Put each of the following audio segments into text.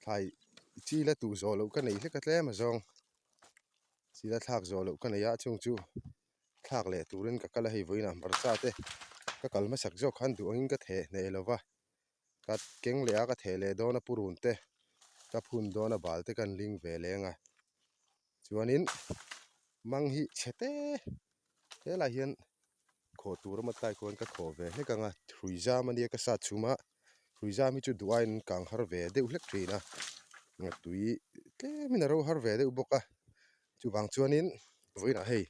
Thlai chi la tuh zawh loh ka nei hlek a tlem a zawng chi la thlak zawh loh ka nei a chung chu thlak leh turin ka kal a hei vawiinah hmarcha te ka kal hmasak zawk khan duh angin ka theh hneh lo va ka keng leh a ka theh leh dawn a purun te ka phun dawn a bal te kan ling ve leng a chuanin mang hi chhe te helaiah hian khawh tur a tlai khuan ka khawh ve hlek ang a hrui zam ania ka sat chhum a hrui zam hi chu duh aiin an kang har ve deuh hlek thin a tui tlemin a ro har ve deuh bawk a chuvang chuanin vawiinah hei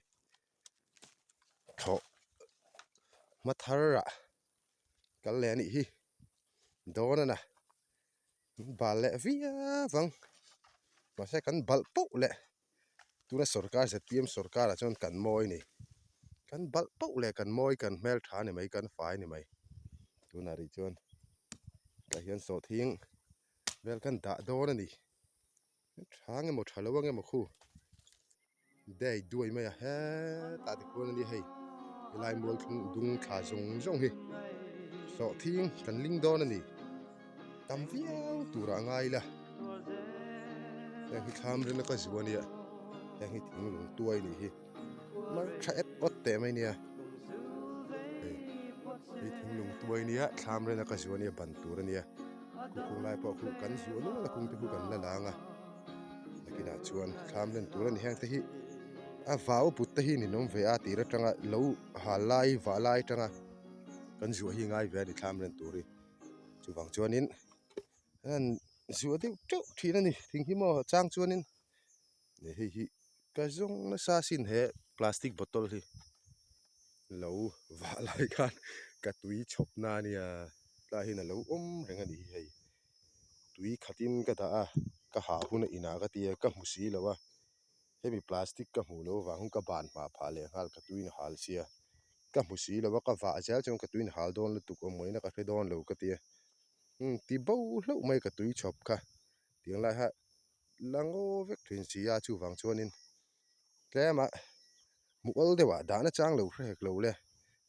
thlawh hma thar ah kal leh anih hi dawn a na bal leh viau ang mahse kan balh poh leh tuna sorkar zpm sorkar ah chuan kan mawi a ni kan balh poh leh kan mawi kan hmel tha a ni mai kan fai a ni mai tunah rih chuan tah hian sawhthing vel kan dah dawn a ni tha ang emaw tha lo ang emaw khu. Dei duai mai a hetah te khuan ania hei helai mual thlung dung thla zawng zawng hi sawhthing kan ling dawn a ni tam viau turah a ngai ila heng hi thlam rinna ka zu ania heng hi thing lung tuai a nih hi mar tha et awt teh mai ania hei hei thing lung tuai ania thlam rinna ka zu ania ban tur ania khukung lai pawh khu kan zuah nual a kung te khu kan la lang a. Nakinah chuan thlam len tur a ni heng te hi a vau put te hi ninawm ve a tir atanga lo hal lai vah lai atanga kan zuah hi ngai ve a ni thlam len tur hi chuvang chuanin an zuah deuh teuh thin a ni thing hi maw chang chuanin hei hi ka zawng nasa asin he plastic bottle hi lo vah lai khan ka tui chhawp na ania tlaiah hian a lo awm reng a ni hi hei. Tui khatin ka dah a, ka hah hun a inah ka ti a, ka hmu si lo a, hemi plastic ka hmuh loh avang ka ban hmah phah leh nghal ka tuin hal sia, ka hmu si lo a, ka vah zel chuan ka tuin hal dawn lutuk awm ngaihna ka hre dawn lo ka ti a, umm ti bo hlauh mai ka tui chhawp kha, tiang lai kha la ngaw vek thin si a chuvang chuanin Tlema hmuh awl deuhah dahna chang lo hre hek lo le.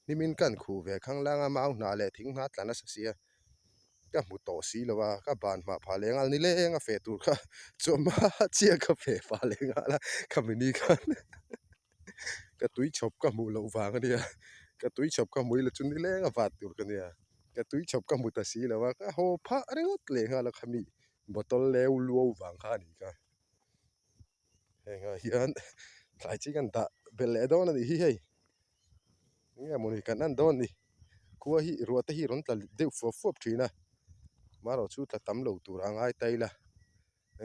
Hnimin kan khuh ve khang lang a, mau hnah leh thing hnah tla nasa sia. Ka hmu tawh si lo a, ka ban hmah phah leh nghal nileng a feh tur kha chawhma chiah ka feh phah leh nghal a, khami ni khan ka tui chhawp ka hmuh loh vang a nia, ka tui chhawp ka hmuh ila chu nileng a vat tur ka nia, ka tui chhawp ka hmu ta si lo a, ka haw phah ringawt leh nghal a khami bottle leu luau vang kha a ni kha. Hengah hian thlai chi kan dah belh leh dawn a nih hi hei eng nge mawni kan en dawn ni khua hi ruah te hi rawn tla deuh fuap fuap thin a marawh chu tla tam lo tur a ngai ta ila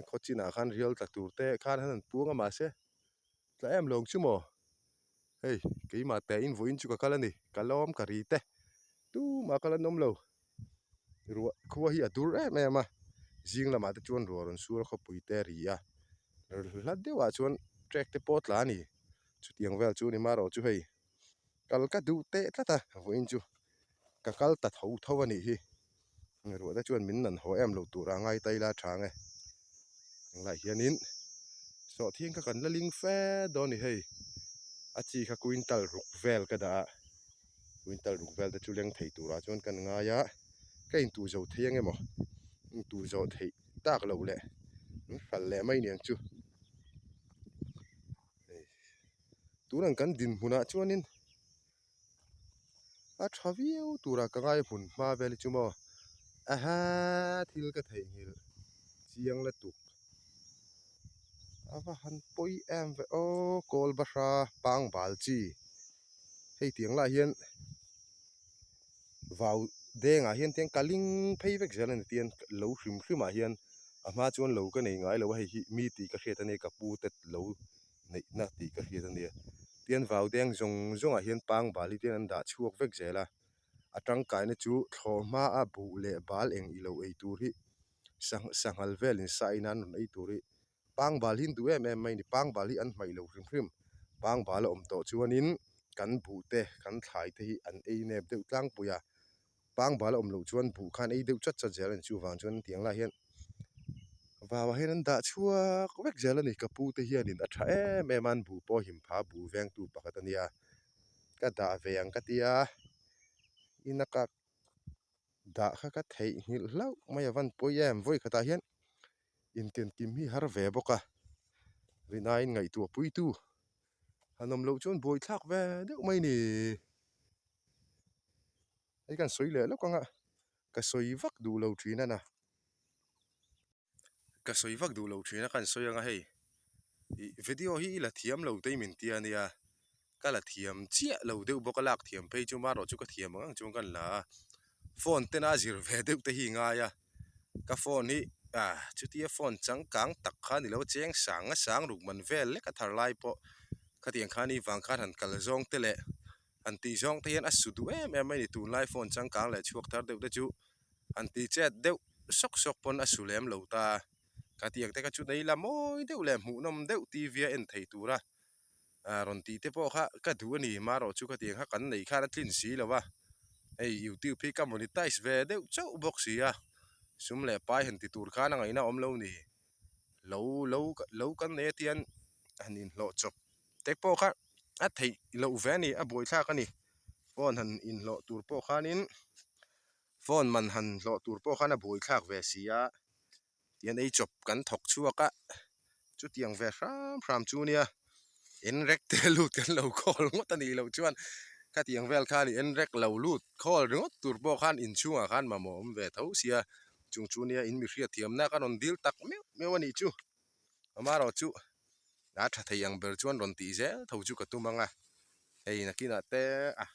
khaw chinah khan rial tla tur te khan an puang a mahse tla em lo ang chu maw hei keimah teh in vawiin chu ka kal a ni ka lawm ka ri te tumah kal an awm lo. Ruah khua hi a dur em em a zing lamah te chuan ruah rawn sur a khawpui te a ri a hla deuhah chuan trek te pawh a tla a ni chutiang vel chu ni marawh chu hei kal ka duh teh tlat a vawiin chu ka kal ta tho tho a nih hi ruah te chuan min nan haw em lo tur a ngai ta ila a tha ang e tunlai hianin sawhthing kha kan la ling fe dawn a ni hei a chi kha quintal ruk vel ka dah a. Quintal ruk vel te chu leng thei turah chuan kan ngai a, ka intuh zo thei ang emaw intuh zawh theih tak loh leh an hralh leh mai niang chu hei tunang kan dinhmunah chuanin a tha viau turah ka ngai hmun hma vel hi chu maw aha thil ka theihnghilh chiang lutuk a va han pawi em ve aw kawl bahra pangbal chi. Hei tiang lah hian vau dengah hian tiang ka ling phei vek zel a ni tiang lo hrim hrim ah hian a hma chuan lo ka nei ngai lo a hei hi mi tih ka hriat a nia ka pu te lo neih na tih ka hriat a nia tian vau deng zawng zawng ah hian pangbal hi tian an dah chhuak vek zel a a tangkaina chu thlawh hma a buh leh bal eng ilo ei tur hi sanghal vel in sa in an rawn ei tur hi. Pangbal hi an duh em em mai a ni. Pangbal hi an hmaih lo hrim hrim. Pangbal a awm tawh chuanin kan buh te kan thlai te hi an ei nep deuh tlangpui a. Pangbal a awm loh chuan buh khan ei deuh chat chat zel a ni. Chuvang chuan tiang lai hian vauah hian an dah chhuak vek zel a ni. Ka pu te hianin a tha em em a, an buh pawh him pha buh vengtu pakhat a nia. Ka dah ve ang ka tia ina ka dah kha ka theihnghilh hlauh mai a van pawi em. Vawi khatah hian. Inkenkim hi har ve bawk a, rinaiin ngaihtuah puitu han awm loh chuan buaithlak ve deuh mai ni. Hei kan sawi leh lawk ang a, ka sawi vak duh lo thin a na. Ka sawi vak duh lo thin a kan sawi ang a hei, ih video hi i la thiam lo te i min tia nia, ka la thiam chiah lo deuh bawk a lak thiam phei chu marawh chu ka thiam ang ang chuan ka la a, phone tena a zir ve deuh te hi i ngai a, ka phone hi ah chutia phone changkang tak kha ni lo a cheng sang a sang ruk man vel lek a thar lai pawh khatiang khan i vang khan han kal zawng te leh han tih zawng te hian a su duh em em mai a ni tunlai phone changkang leh chhuak thar deuh te chu han tih chet deuh sawk sawk pawn a su lem lo ta khatiang te kha chu nei la mawi deuh leh hmuhnawm deuh T_V a en thei tura ah rawn tih te pawh kha ka duh a ni marawh chu khatiang kha kan neih khan a tlin si lo a hei youtube hi ka monetize ve deuh chauh bawk si a sum leh pai han ti tur khan a ngaihna awm lo ni lo lo lo kan nei atian han inhlawh chawp te pawh kha a theih loh ve a ni a buaithlak a ni phone han inhlawh tur pawh khanin phone man han hlawh tur pawh khan a buaithlak ve si a. Tihian ei chawp kan thawk chhuak a, chutiang ve hram hram chu nia en rek te lut kan lo khawl ngawt a nih loh chuan khatiang vel khan i en rek lo lut khawl ringawt tur pawh khan inchhungah khan mamawh awm ve tho sia chung chu nia in mi hriatthiamna ka rawn dil tak meuh meuh a nih chu amaherawhchu a tha thei ang ber chuan rawn tih zel tho chu ka tum ang a hei nakinah te a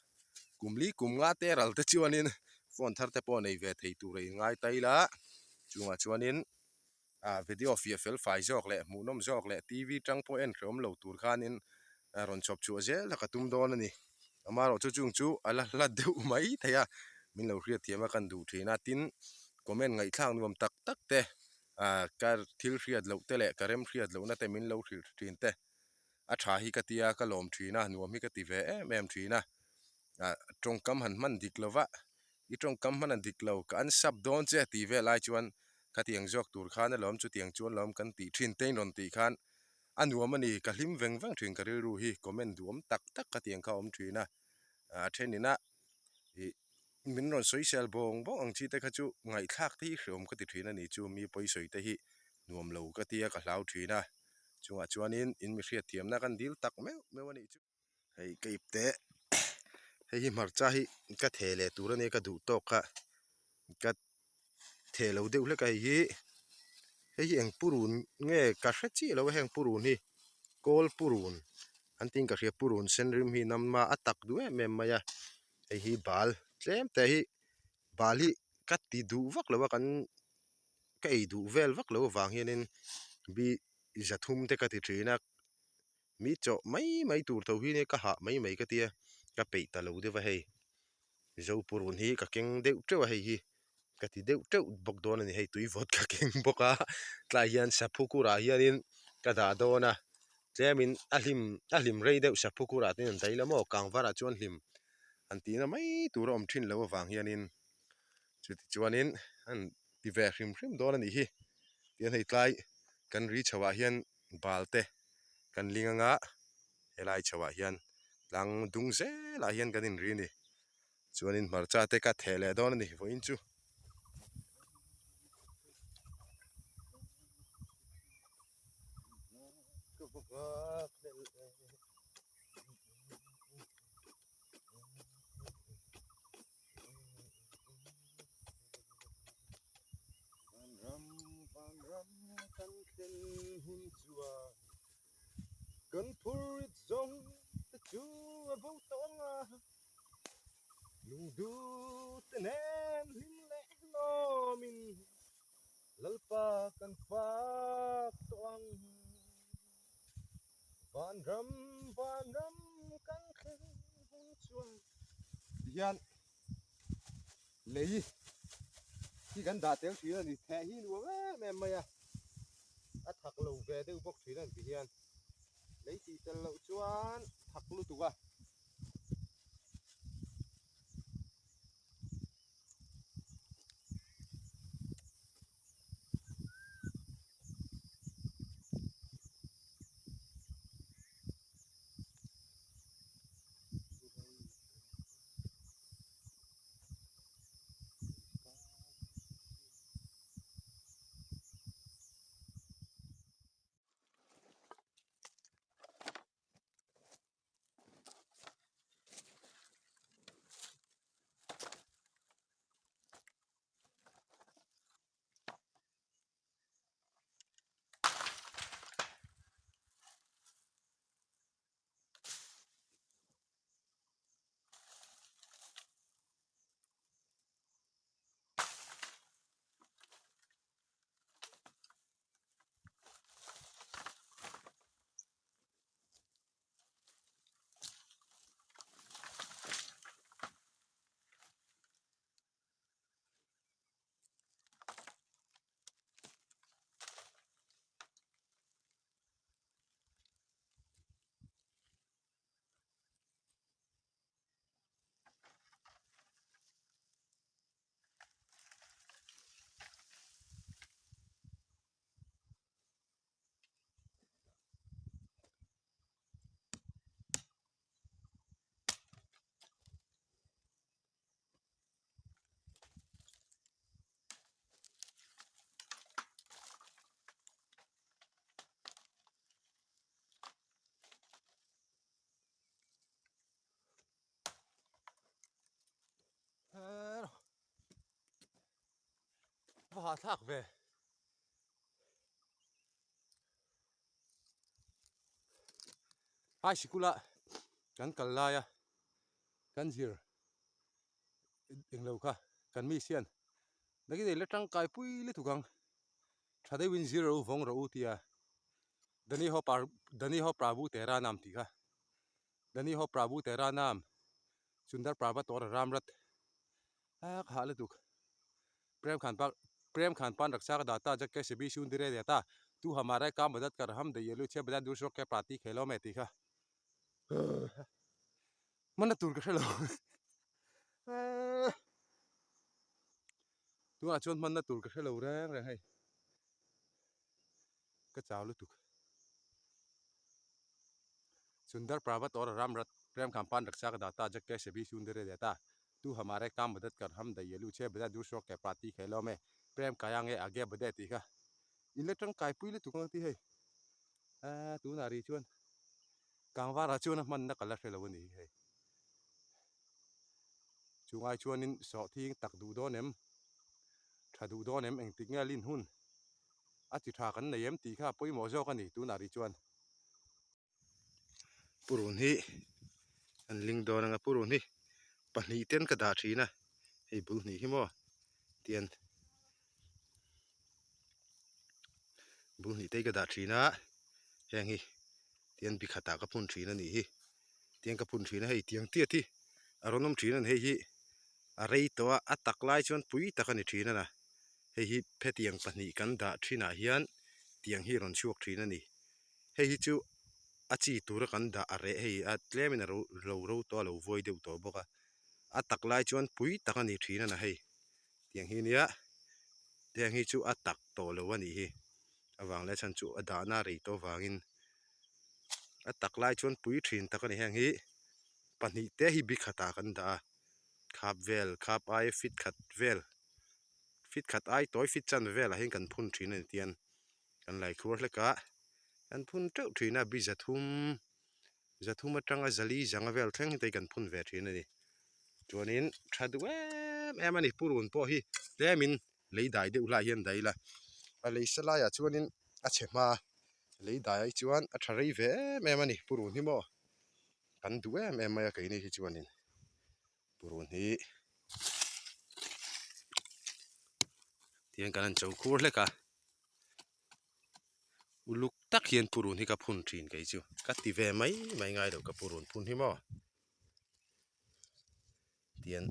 kum li kum nga te ral te chuanin phone thar te pawh nei ve thei tur a inngai ta ila chungah chuanin ah video fiah fel fai zawk leh hmuhnawm zawk leh T_V tang pawh en hrehawm lo tur khanin rawn chhawp chhuah zel a ka tum dawn a ni amaherawhchu chung chu a la hla deuh mai thei a min lo hriatthiam a kan duh thin a tin comment ngaihthlak nuam tak tak te ah ka thil hriat loh te leh ka rem hriat lohna te min lo hrilh thin te a tha hi ka tia ka lawm thin a nuam hi ka ti ve em em thin a ah tawngkam han hman dik lo va i tawngkam hman a dik lo ka an sap dawn che tih vel ai chuan khatiang zawk tur khan alawm chutiang chuan lawm kan tih thin te in rawn tih khan a nuam a ni ka hlim veng veng thin ka rilru hi comment duhawm tak tak khatiang kha a awm thin a ah a thenin a ih min rawn sawi sel bawng bawng ang chi te kha chu ngaihthlak te hi hreawm ka ti thin a ni chu mi pawi sawi te hi nuam lo ka tia ka hlau thin a chungah chuanin in mi hriatthiamna kan dil tak meuh meuh a nih chu. Hei ka ip teh hei hi hmarcha hi ka theh leh tur a nia ka duh tawk kha ka theh lo deuh hlek a hei hi hei hi eng purun nge ka hre chiah lo a heng purun hi kawl purun an tiin ka hria purun sen rim hi nama a tak duh em em mai a hei hi bal tlem te hi bal hi ka ti duh vak lo a kan ka ei duh vel vak lo avang hianin bi zathum te ka ti thin a mi chawh mai mai tur tho hi nia ka hah mai mai ka tia ka peih ta lo deuh a hei Zopurun hi ka keng deuh teuh a hei hi ka ti deuh teuh bawk dawn a ni hei tui vawt ka keng bawk a tlai hian saphu kurah hianin ka dah dawn a tlemin a hlim a hlim rei deuh saphu kurah te hian an daih la maw kangvarah chuan hlim an tihna mai tur a awm thin loh avang hianin chuti chuanin an ti ve hrim hrim dawn a nih hi tihian hei tlai kan ri chho ah hian bal te kan ling anga helai chho ah hian tlang dung zelah hian kan inri a ni chuanin hmarcha te ka theh leh dawn a ni vawiin chu. Kan phur it zawng te chu a bo tawh ang a, lungdu te nen hlim leh hlawmin Lalpa kan fak tawh ang. Vanram vanram kan thleng hun chuan tihian lei hi kan dah tel thin a ni theh hi nuam em em mai a a thak lo ve deuh bawk thin a ni tihian lei tih tel loh chuan thak lutuk a. Hahthlak ve. High sikul a kan kal lai a kan zir englo kha kan miss hian nakin ei la tangkai pui lutuk ang tha deuhin zir ro vawng rawh u tia Dani ho par Dani ho Prabhu Tera Naam tih kha Dani ho Prabhu Tera Naam Sundar Parvat or Ram Rath a ka hah lutuk Prem Khan pa Prem Khan pan Raksha ka data jag ke sebi shun dire deta tu hamare ka madad kar ham dayelu che bada dusro ke prati khelo me tih kha hmanna tur ka hrelo tunah chuan hmanna tur ka hrelo reng reng hei ka chau lutuk Sundar Parvat aur Ram Rath Prem Khan Pan Raksha ka data jag ke sebi shun dire deta tu hamare ka madad kar ham dayelu che bada dusro ke prati khelo me Prem kaya nge age bade tih kha in la tangkai pui lutuk ang tih hei Aaa tunah rih chuan kangvarah chuan a hmanna ka la hre lo a ni hei. Chungai chuanin sawhthing tak duh dawn em, tha duh dawn em engtik nge a lin hun a chi tha kan nei em tih kha a pawimawh zawk a ni tunah rih chuan. Purun hi an ling dawn anga purun hi pahnih ten ka dah thin a hei bul hnih hi maw tian bul hnih te hi ka dah thin a heng hi tian bi khatah ka phun thin a nih hi tiang ka phun thin a hei tiang tiat hi a rawn awm thin a ni hei hi a rei tawh a a tak lai chuan pui tak a ni thin a na hei hi hetiang pahnih kan dah thinah hian tiang hi a rawn chhuak thin a ni hei hi chu a chi tura kan dah a reh hei a tlemin a lo ro tawh a lo vuai deuh tawh bawk a a tak lai chuan pui tak a ni thin a na hei. Tiang hi nia tiang hi chu a tak tawh lo a nih hi avang leh chhan chu a dahna a rei tawh avangin a tak lai chuan pui thin tak a ni heng hi pahnih te hi bi khatah kan dah a khap vel khap aia fit khat vel fit khat ai tawi fit chan velah hian kan phun thin a ni tian kan lai khuar hlek a kan phun teuh thin a bi zathum. Zathum atanga zali zanga vel thleng hi te kan phun ve thin a ni. Chuanin tha duh em em a ni purun pawh hi tlemin lei dai deuh hlai hian daih ila. A lei sa laiah chuanin a chhe hma lei dai ai chuan a tha rei ve em em a ni purun hi maw kan duh em em mai a keini hi chuanin purun hi tihian kan han cho khur hlek a. Uluk tak hian purun hi ka phun thin kei chu ka ti ve mai mai ngai lo ka purun phun hi maw tian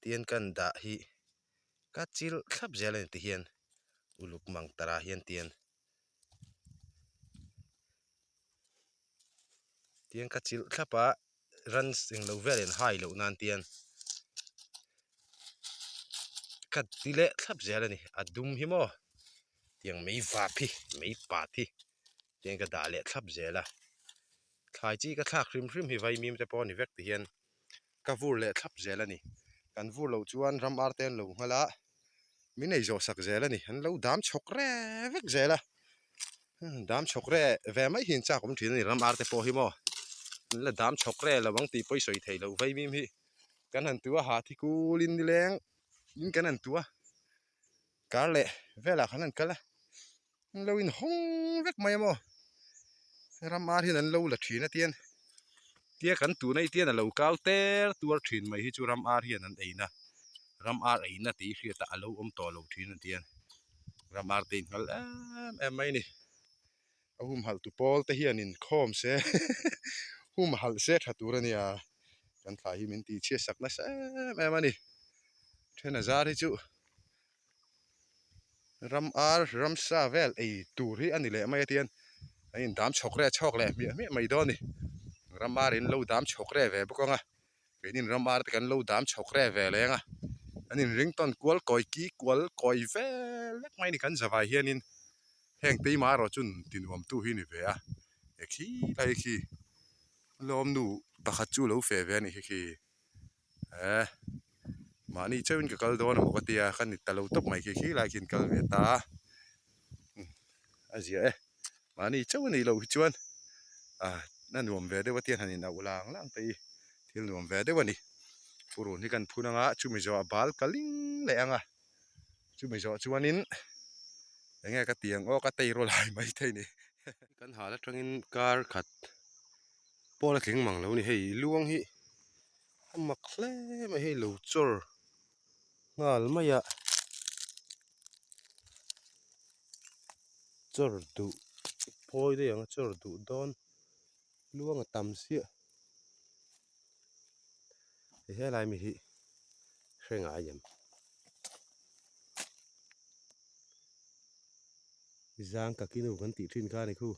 tian kan dah hi ka chil thlap zel a ni ti hian uluk mang tara hian tian tian ka chilh thlap a ran englo vel in hai loh nan tian ka ti leh thlap zel a ni a dum hi maw tiang mei vap hi mei pat hi tiang ka dah leh thlap zel a thlai chi ka thlak hrim hrim hi vaimim te pawh a ni vek ti hian ka vur leh thlap zel a ni kan vur loh chuan ram ar te an lo nghal a min ei zawh sak zel a ni an lo dam chhawk re vek zel a dam chhawk re ve mai hi an chak awm thin a ni ram ar te pawh hi maw an la dam chhawk re lo ang tih pawh i sawi theih loh vaimim hi kan han tu a ha thi kulin nileng in kan han tu a kar leh velah khan an kal a an lo inhawng vek mai a maw ram ar hian an lo la thin a tian tia kan tuna i tian a lo kau ter tuar thin mai hi chu ram ar hian an eina ram ar eina tih hriat ah a lo awm tawh lo thin a tian ram ar te inghal em em mai a ni. A humhalh tu pawl te hian inkhawm se humhalh se tha tur a nia kan thlai hi min tih chhiat sak nasa em em a ni then a zar hi chu ram ar ramsa vel ei tur hi a ni leh mai a tian a in dam chhawk re chhawk leh hmiah hmiah mai dawn a ni ram ar in lo dam chhawk re ve bawk ang a keini ram ar te kan lo dam chhawk re ve leng a an inring tawn kual kawi ki kual kawi vel vek mai a ni kan zavai hianin heng teima erawh chu nun tinuamtu hi a ni ve a he khi lai khi lawmnu pakhat chu lo feh ve a nih hi khi eh mahni chauhin ka kal dawn emaw ka tia ka ni ta lo tawp mai khi khi lai khi an kal ve ta a a zia e mahni chauh a nih loh hi chuan ah a nuam ve deuh a tiang han inauh lang lang te hi thil nuam ve deuh a ni purun hi kan phun anga chumi zawhah bal ka ling leh ang a. Chumi zawh chuanin enge ka ti ang aw ka tei rawl hai mai thei ni. Kan hal atangin kar khat pawl a tling mang lo ni hei luang hi a mak hle mai hei lo chawr nghal mai a chawr duh phawi daih ang a chawr duh dawn luang a tam siah hei helai mi hi hre ngai em. Zang ka kinu kan tih thin kha a ni khu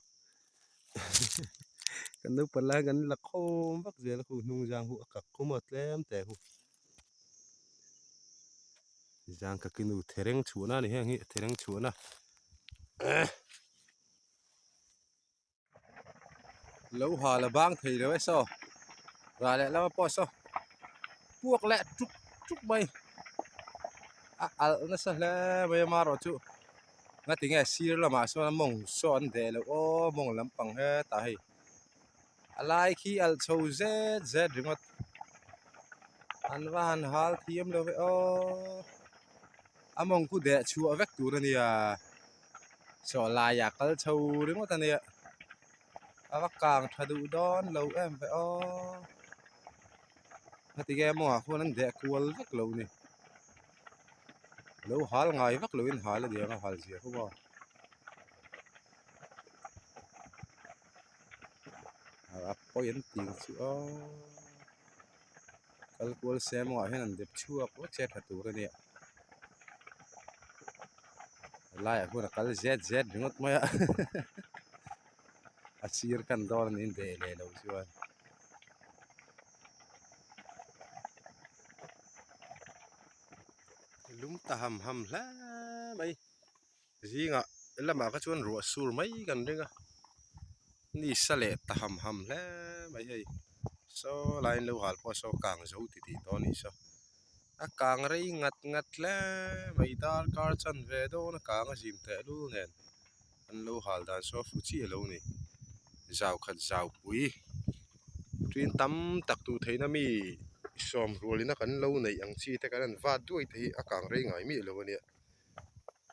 kan naupang lai kan la khawm vak zel a khu hnung zang hu a kak khum a tlem teh khu zang ka kinu thereng chhuahna a ni heng hi thereng chhuahna Lo hal a bang thei lo e saw rah leh lama pawh saw puak leh tuk tuk mai a alh nasa hle mai a marawh chu ngatinge sir lamah sawn a mawng saw an deh loh aw mawng lampang hetah hei a lai khi alh chho zet zet ringawt an va han hal thiam lo ve aw a mawng khu deh chhuah vek tur a nia. Saw laiah kal chho ringawt a nia a va kang tha duh dawn lo em ve aw heti nge mawngah khuan an deh kual vek lo ni lo hal ngai vak loin hal a niang a hal zia fo a a pawi an tih ang chu aw kal kual se mawngah hian an dep chhuak vek se tha tur a nia. Laiah huan a kal zet zet ringawt mai a a sir kan dawn a niin deh leh loh chuan. Lum ta ham ham hle mai zingah lamah kha chuan ruah sur mai kan ring a ni sa leh ta ham ham hle mai hei saw laiin lo hal pawh saw kang zo ti tih tawh a nih saw. A kang rei ngat ngat hle mai darkar chan ve dawn a kang a zim teh lul nen an lo hal dan saw fu chiah lo ni zau khat zau pui ṭin tam tak duh theihna mi sawm rualina kan lo neih ang chi te kan han vat duai te hi a kang rei ngai miah lo a nia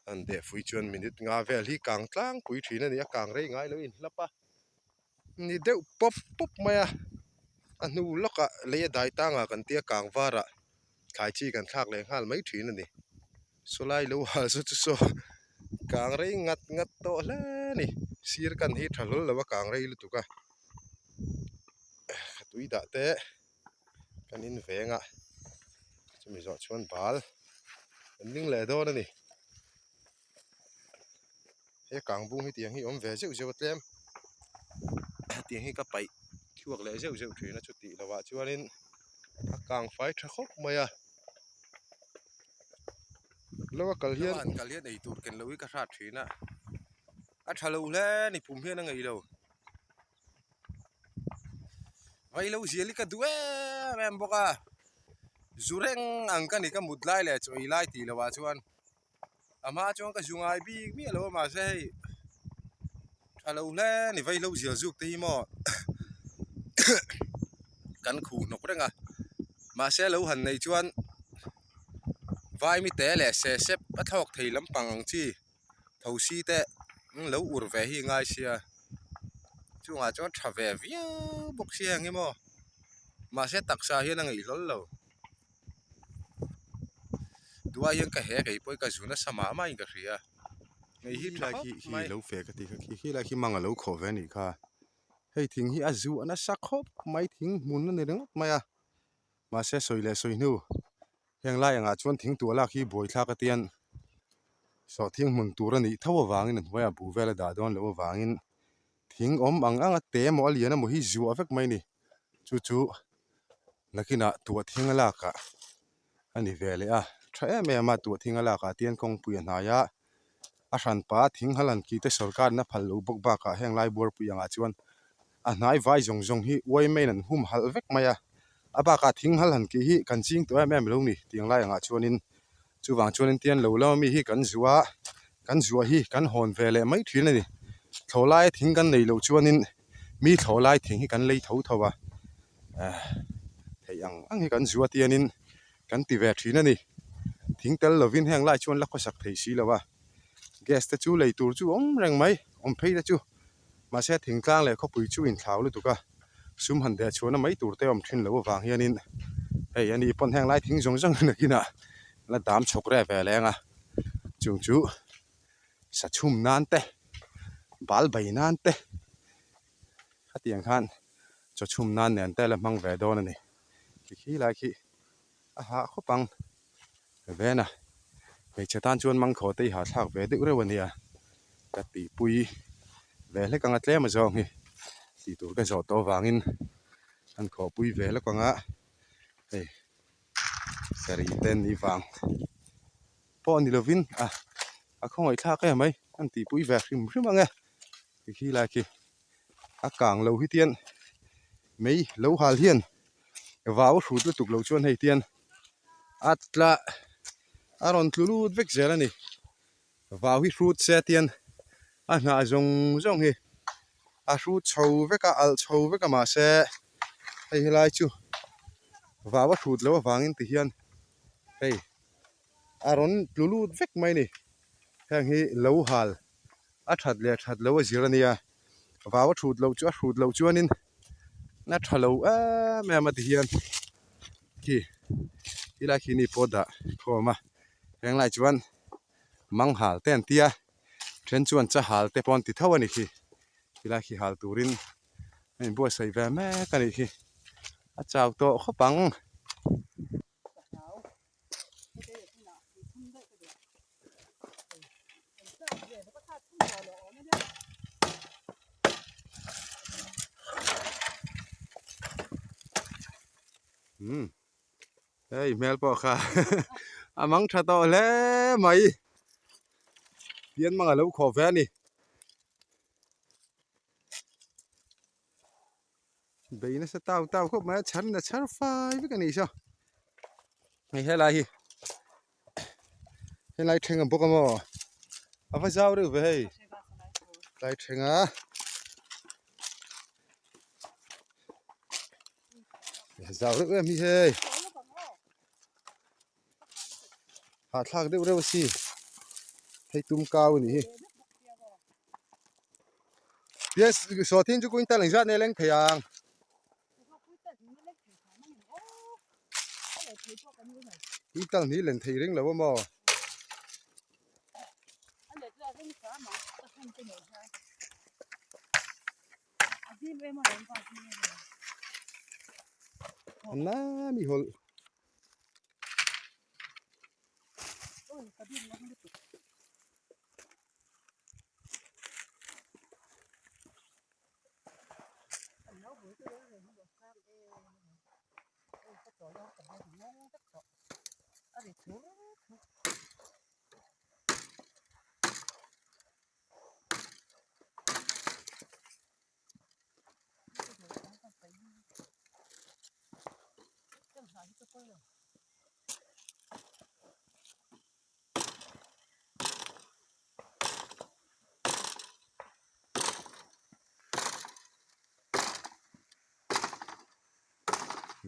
an deh fui chuan minute nga vel hi kang tlangpui ṭhin a ni a kang rei ngai lo a inhlap a. Ni deuh pawp pawp mai a, a hnu lawkah lei a dai tangah kan tia kang varah thlai chi kan thlak leh nghal mai thin a ni. Sawlai lo hal saw chu saw kang rei ngat ngat tawh hle a ni. Sir kan hi tha hlawl lo a kang rei lutuk a, ka tui dah te kan in veng a, chumi zawh chuan bal kan ling leh dawn a ni. He kang bung hi tiang hi awm ve zeuh zeuh a tlem tiang hi ka paih chhuak leh zeuh zeuh thin a chutih loh ah chuanin a kang fai tha khawp mai a lo a kal hian an kal hian eitur ken loh hi ka hrat thin a a tha lo hle a ni pum hian a ngaih lo vailo zial hi ka duh em em bawk a zu reng ang ka ni ka mut lai leh chaw ei lai tih loh ah chuan. A hma chuan ka zu ngai bik miah lo a mahse hei tha lo hle a ni vaihlo zial zuk te hi maw kan khuh hnawk reng a mahse lo han neih chuan vaimi te leh se sep a thlawk thei lampang ang chi thosi te lo ur ve hi ngai sia chungah chuan tha ve viau bawk sia eng hi maw mahse taksa hian a ngaih hlawl lo. Duai hian ka he kei pawh hi ka zu nasa mah mah in ka hria hei hi tha khawp mai. Lo fe ka ti kha khi khi lai khi mang a lo khawh ve a nih kha hei thing hi a zuah nasa khawp mai thing hmun a ni ringawt mai a mahse sawi leh sawi hnu heng lai angah chuan thing tuah lak hi buaithlak atian sawhthing hmun tur a nih tho avangin a hnuaiah buh vel a dah dawn loh avangin thing awm ang ang a te emaw a lian emaw hi zuah vek mai a ni chu chu. Nakinah tuah thing a lakah a ni ve leh a, tha em em a tuah thing a lakah tian kawngpui a hnai a, a hranpa thing hal han kih te sawrkar in a phal loh bawk bakah heng lai buarpui angah chuan a hnai vai zawng zawng hi uai maiin an hum halh vek mai a, a bakah thing hal han kih hi kan ching tawh em em lo ni tiang lai angah chuanin chuvang chuanin tian lo lama mi hi kan zuah a, kan zuah hi kan hawn ve leh mai thin a ni, thlawh laia thing kan neih loh chuanin mi thlawh lai thing hi kan lei tho tho a. Theih ang ang hi kan zuat hianin kan ti ve thin a ni. Thing tel lovin heng lai chuan la khawsak thei si lo a, gas te chu lei tur chu awm reng mai, awm phei te chu. Mahse thingtlang leh khawpui chu inthlau lutuk a, sum han deh chhuahna mai tur te awm thin lo avang hianin hei ani pawn heng lai thing zawng zawng hi nakinah la dam chhawk reh ve leng a, chung chu sa chhum nan te, bal bai nan te khatiang khan chaw chhum nan nen te la hmang ve dawn a ni. Khi khi lai khi a hah khawp ang ven a, hmeichhe tan chuan mangkhaw te i hahthlak ve deuh reuh a nia ka tihpui ve hlek ang a tlem a zawng hi tih tur ka zawh tawh avangin an khawhpui ve hlek ang a hei saree te an nih vang pawh ni lovin a a khawngaihthlak em mai an tihpui ve hrim hrim ang e khi lai khi. a kang lo hi tian mei lo hal hian vau a hrut lutuk lo chuan hei tian a tla a rawn tlu lut vek zel a ni vau hi hrut se tian a hnah zawng zawng hi a hrut chho vek a alh chho vek a mahse hei helai chu vau a hrut loh avangin ti hian hei a rawn tlu lut vek mai a ni heng hi lo hal. a that leh that lo a zir a nia vau a thut loh chu a hrut loh chuanin a tha lo em em a ti hian khi helai khi ni pawh dah khawm a henglai chuan manghal te an tia then chuan chahal te pawh an ti tho a ni khi helai khi hal turin a inbuatsaih ve mek a nih khi a chau tawh khawp ang. Umm hei hmel pawh kha a mang tha tawh hle mai pian mang a lo khawh ve a ni. Bei nasa tau tau khawp mai a chhar in a chhar fai vek a nih saw hei helai hi helai thleng a bawk a maw a va zau reuh ve hei tlai thleng a zau reuh em hi hei hahthlak deuh reuh a si hei tum kau a nih hi. Yes, sawthin chu quintal engzat nge leng thei ang? Quintal hnih len thei ring lo a maw? An la mi hawlh.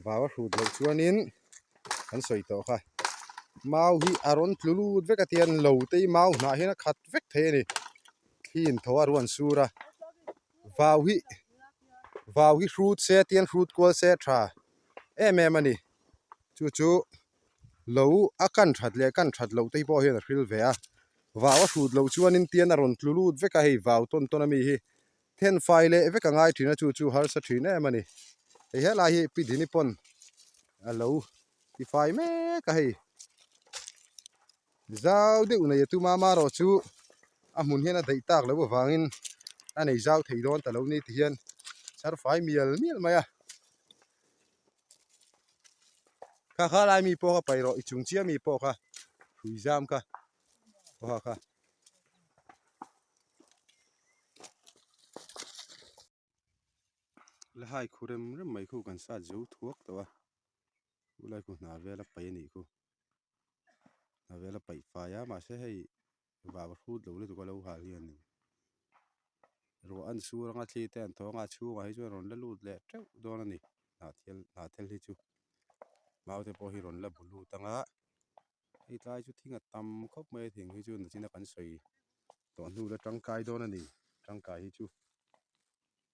Vau a hrut loh chuanin an sawi tawh kha mau hi a rawn tlu lut vek a tian lo te hi mau hnah hian a khat vek thei a ni thli in tho a ruan sur a vau hi vau hi hrut se tian hrut kual se a tha em em a ni chu chu. Lo a kan that leh kan that loh te hi pawh hian a hril ve a, vau a hrut loh chuanin tian a rawn tlu lut vek a, hei vau tawn tawn ami hi then fai leh vek a ngai thin a, chu chu harsa thin em a ni. Hei helai hi Pi Dini pawn a lo ti fai mek a hei, zau deuh nei a tum a, amaherawh chu a hmun hian a daih tak loh avangin a nei zau thei dawn ta lo ni ti hian chhar fai mial mial mai a. Kha kha lai mi pawh kha paih rawh i chung chiah mi pawh kha hrui zam kha aw kha. La hai khu rem rem mai khu kan sat zo thuak tawh a chu lai khu hna vel a paih a nih khu hna vel a paih fai a mahse hei vau a hrut lo lutuk a lo hal hian ruah an sur anga thli te an thawng a a chhungah hi chuan rawn la lut leh teuh dawn a ni hnah thil hnah thil hi chu mau te pawh hi rawn la bu lut anga. Hei tlai chu thing a tam khawp mai a thing hi chu nachina kan sawi tawh hnu la tangkai dawn a ni tangkai hi chu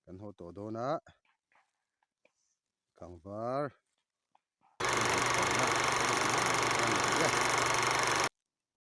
kan haw tawh dawn a kangvar.